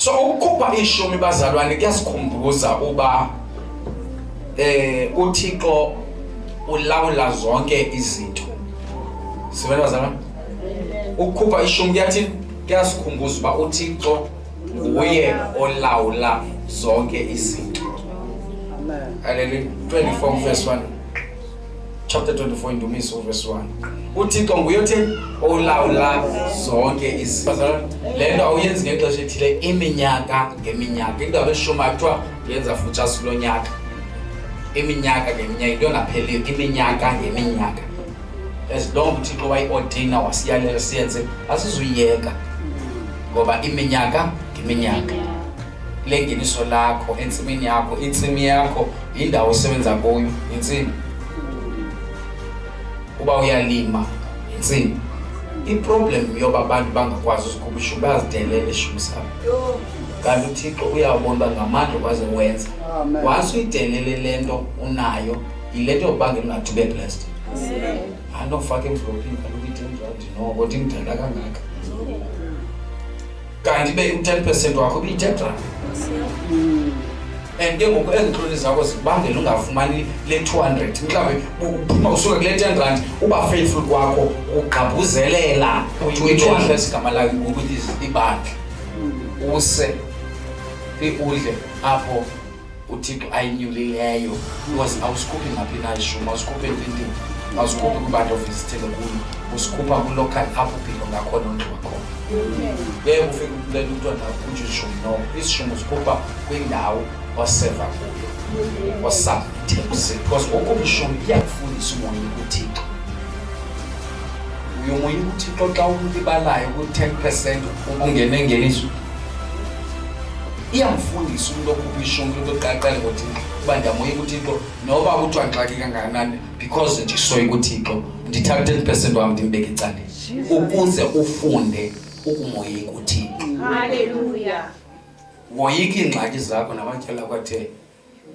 So ukukhupha ishumi, bazalwane, kuyasikhumbuza uba uThixo ulawula zonke izinto. Sivele, bazalwane? Ukukhupha ishumi kuyathini? Kuyasikhumbuza uba uThixo nguye olawula zonke izinto. Hallelujah. 24 verse 1, chapter 24, Indumiso, verse 1. UThixo nguye otheni? Olawula zonke izinto. Le nto awuyenzi ngexesha ethile, iminyaka ngeminyaka. Into abeshumi kuthiwa yenza futshasi kulo nyaka, iminyaka ngeminyaka, into engapheliyo, iminyaka ngeminyaka. As long uThixo wayi-ordaina, wasiyalela siyenze, asizuyiyeka ngoba iminyaka ngeminyaka lengeniso lakho entsimini yakho. Intsimi yakho yindawo osebenza kuyo, intsimi. Uba uyalima, intsimi. Iproblem yoba abantu bangakwazi uzikhupha ishumi, bayazidelela ishumi sabo, kanti uThixo uyawubona uba ngamandla okwazi wenza. Once uyidelele le nto unayo, yile nto yokubangela ungathi ube blessed. Andofaka emvlophini kaloku i-10 rand, noko ndimdala kangaka, kanti ibe u-10% wakho ubiyi-10 rand. And ke ngoku ezi ntloni zakho zikubangela ungafumani le 200. Mhlawumbi uphuma usuka kule 10 rand, uba faithful kwakho ugqabhuzelela 200. Igama layo ukuthi ibandla use udle apho uThixo ayinyulileyo, because awusikhuphi ngaphi na ishumi, awusikhuphi ententeni, awusikhuphi kubantu ovisithele kuyo, usikhupha kwi-local apho ubelonga khona, umntu wakhona. Ngeke ufike kule nto kuthiwa ndakhutshwa ishumi. No, isishumi usikhupha kwindawo oseva kuyo, osubmithe, because ngokukhupha ishumi iyakufundisa umoyika uThixo. Uyomoyika uThixo xa umlibalayo ku-10% ungene engeniso. Iyamfundisa umntu okhupha ishumi into oqaqale ngoThixo uba ndiyamoyika uThixo noba kuthiwa ngxaki kangakanani, because ndisoyika uThixo, ndithatha 10% wam ndimbeke ecaleni, ukuze ufunde ukumoyika uThixo. Hallelujah. Woyika iingxaki zakho namatyala kwathe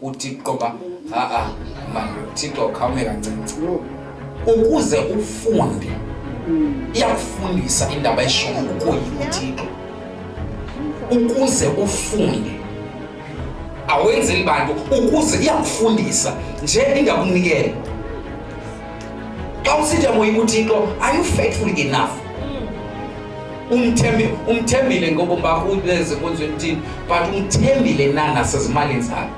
uThixo ba ha-a mani, uThixo khawume kancinci, ukuze ufunde. Iyakufundisa indaba yeshumi ukoyika uThixo, ukuze ufunde. Awenzeli bantu, ukuze iyakufundisa nje ingakunikela. Xa usithi amoyika uThixo, are you faithful enough? Umthembi, umthembile ngobomi bakho, ubeze enkonzweni thini, but umthembile na nasezimalini zakho?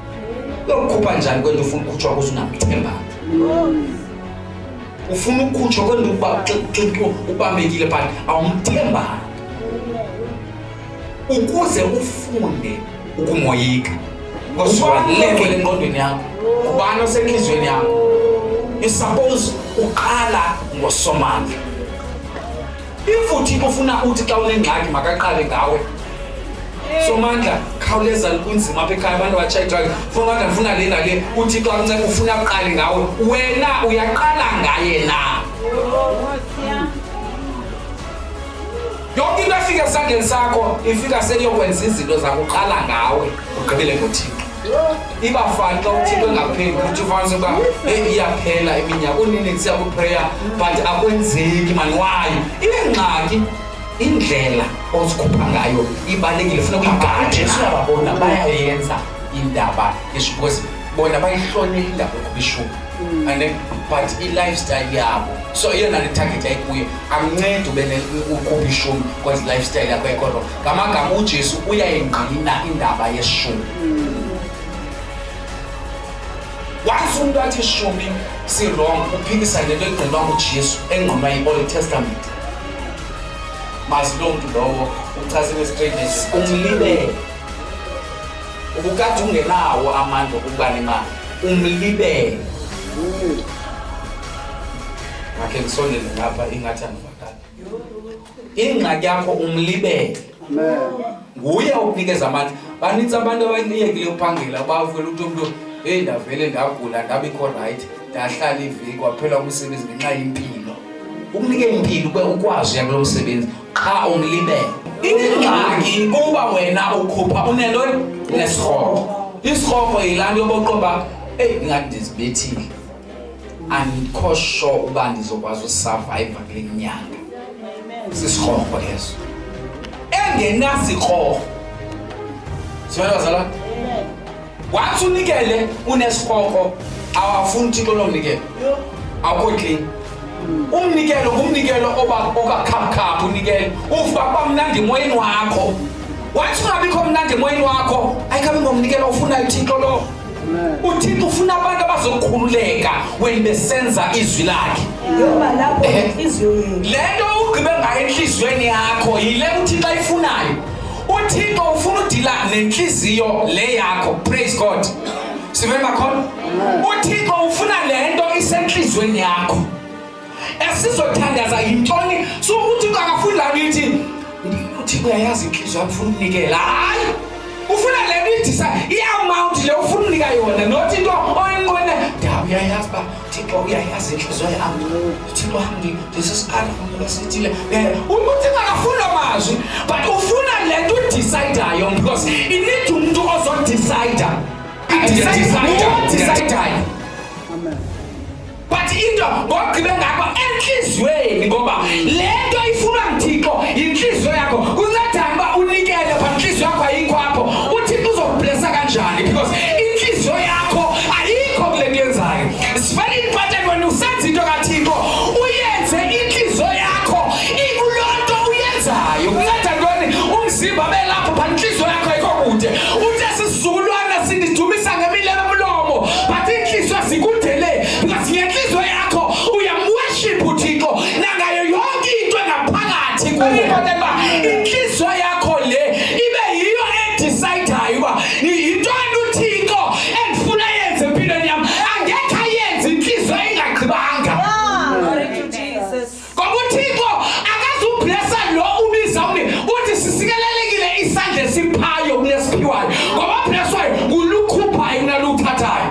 Uyokukhupha njani kwento ufuna ukukhutshwa kuzo ungamthembanga? Ufuna ukukhutshwa kwento uba ubambekile, but awumthembanga, ukuze ufunde ukumoyika, because engqondweni yakho ubani osentliziyweni yakho. You suppose uqala ngoSomandla. If uThixo ufuna uthi xa unengxaki makaqale ngawe, Somandla, khawuleza, kunzima apha ekhaya, abantu batshaya idragi, Somandla, ndifuna le nale, uThixo akunceda, ufuna aqale ngawe, wena uyaqala ngaye na? Yonke into efika esandleni sakho ifika seliyokwenza izinto zakuqala ngawe, ugqibele ngoThixo. Iba fani xa uThixo engaphenduli, uthi ufanise uba heyi, iyaphela iminyaka unini ndisiya kwiprayer, but akwenzeki mani. Wayo ingxaki, indlela ozikhupha ngayo ibalulekile, funeka uyigade. Jesu uyababona bayayenza indaba yeshumi, because bona bayihlonela indaba yokhupha ishumi, and then but i-lifestyle yabo, so eyona nto itarget yayikuyo, akuncedi ube ukhupha ishumi because lifestyle yakho ayikho wrong. Ngamagama, uJesu uyayingqina indaba yeshumi. Once umntu athi ishumi si-wrong, uphikisa nento egqinwa nguJesu, engqinwa yi-Old Testament. Mazi loo mntu lowo uchazile straight nje, umlibele. Ubukade ungenawo amandla okuba nemali, umlibele. Makhe ndisondele ngapha, ingathi andivakali. Ingxaki yakho, umlibele nguye okunikeza amandla. Banintsi abantu abayiyekile uphangela, bavela uthi umntu, heyi, ndavele ndagula, ndabikho right, ndahlala iveki, kwaphela umsebenzi ngenxa yempilo. Ukunike impilo ube ukwazi uya kulo msebenzi, qha umlibele. Ingxaki kuba wena ukhupha unento nesirhogo. Isirhogo yilaa nto yoboqoba, eyi, ndingathi ndizibethile, andikho sure uba ndizokwazi usurviva kule nyanga. Sisirhogo leso. Engenasirhogo. Sibona bazalwane, once unikele unesikrokro, awafuni uThixo loo mnikelo, awukho clean. Umnikelo ngumnikelo oba okakhaphukhaphu, unikele uva kuba mnandi emoyeni wakho. Once ungabikho mnandi emoyeni wakho, ayikabi ngomnikelo ofunayo uThixo lo. UThixo ufuna abantu abazokhululeka when besenza izwi lakhe. Yoba lapho Ehe. inhliziyo yethu. Le nto ugqibe ngayo entliziyweni yakho yile uThixo ayifunayo. UThixo ufuna udila nentliziyo le yakho. Praise God. Sivele bakhona, uThixo ufuna le nto isentliziyweni yakho. Esizothandaza yintoni? So uThixo akafuni laa nto ithi uThixo uyayazi intliziyo yam, ufuna ukunikela. Hayi, ufuna le nto idisa i-amount le ufuna unika yona, not into oyinqwene da. Uyayazi uba Thixo uyayazi intliziyo yam, uThixo wam, ndisisiqala esithile. UThixo akafuni loo mazwi, but ufuna le nto udecidayo, because i-need umntu ozodecida, odecidayo. But into ngogqibe ngakho entliziyweni, ngoba le nto ifunwa nguThixo yintliziyo yakho. Kuncedani uba unikele but intliziyo yakho ayikho apho? UThixo uzokublessa kanjani? Because intliziyo yakho ayikho kule nto yenzayo. It's very important when usenza into kaThixo, uyenze intliziyo yakho ikuloo nto uyenzayo. Kunceda ntoni umzimba belapho but intliziyo yakho ayikho kude? Uthe sisizukulwana sindidumisa ngemilebe mlomo, but iintliziyo zikude le, because ngentliziyo yakho uyamworship uThixo nangayo yonke into engaphakathi kuwe. Important uba intliziyo yakho le ibe yiyo edecidayo uba yintoni uThixo endifuna yenze empilweni yam. Angekhe ayenze intliziyo ingagqibanga. Glory to Jesus. Ngoba uThixo akazublessa lo ubiza umni uthi sisikelelekile isandla esiphayo kunesiphiwayo, ngoba oblesswayo ngulukhuphayo kunaluthathayo.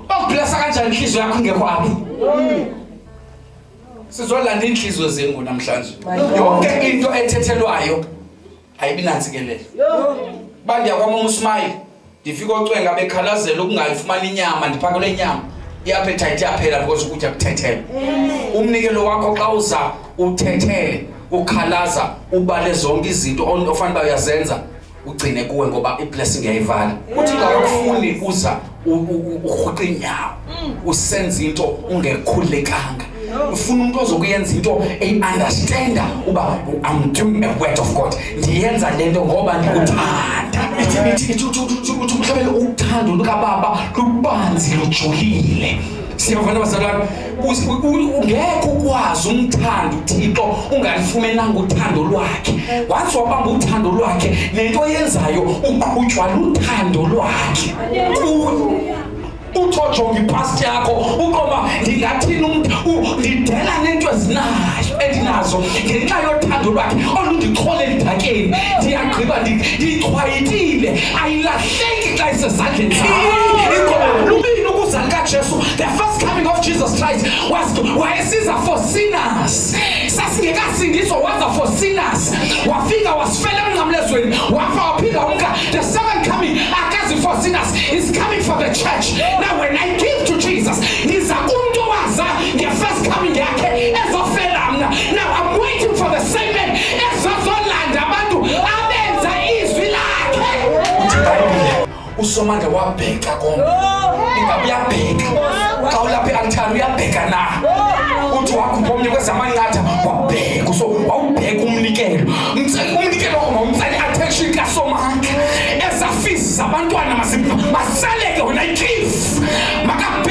Okublessa kanjani inhliziyo yakho ingekho aphi? Sizolanda iinhliziyo zengu namhlanje. Yonke into ethethelwayo ayibi nantsikelelo. Uba ndiya kwamama uSmile, ndifika ocwenga bekhalazela ukungayifumani inyama, ndiphakelwe inyama, i-appetite iyaphela because ukutya kuthethele. Umnikelo wakho xa uza uthethele, ukhalaza, ubale zonke izinto ofanele uba uyazenza, ugcine kuwe, ngoba i-blessing yayivala. Uthi akakufuni uza urhuqa iinyawo, usenza into ungekhululekanga. Ufuna umuntu ozokuyenza into eyi-understanda uba I'm doing a word of God, ndiyenza le nto ngoba ndikuthanda. Ithi umhlabele, uthando lukababa lubanzi, lujulile. Siyavana bazalwane? Ungekhe ukwazi umthando uThixo ungalifumenanga uthando lwakhe. Once wabamba uthando lwakhe, nento oyenzayo uqhutywa luthando lwakhe kuwe. Uthi ojonga ipast yakho, uqoma ndingathini umntu ndidela nento ezinayo endinazo ngenxa yothando lwakhe olundichole elidakeni. Ndiyagqiba, ndichwayitile, ayilahleki xa isezandleni zam. Ingoba lubini ukuza likaJesu. The first coming of Jesus Christ was wayesiza for sinners. Sasingekasindiswa, waza for sinners, wafika wasifela emnqamlezweni, wafa, waphinda umka. The second coming akazi for sinners, is coming for the church. Now when I give to Jesus, ndiza kumntu owaza nge-first coming yakhe ezofela mna. Now I'm waiting for the same man ezozolanda abantu abenza izwi lakhe. Uthi iBhayibhile uSomandla wabheka komnye. Ingabe uyabheka xa ulapha ealtari? Uyabheka na? Uthi wakhupha omnye kwezamanqatha, wabheka. So wawubheka umnikelo. Umnikelo wakho mawumtsale i-attention kaSomandla. Ezaa fees zabantwana mazisaleke. When I give, makabheke.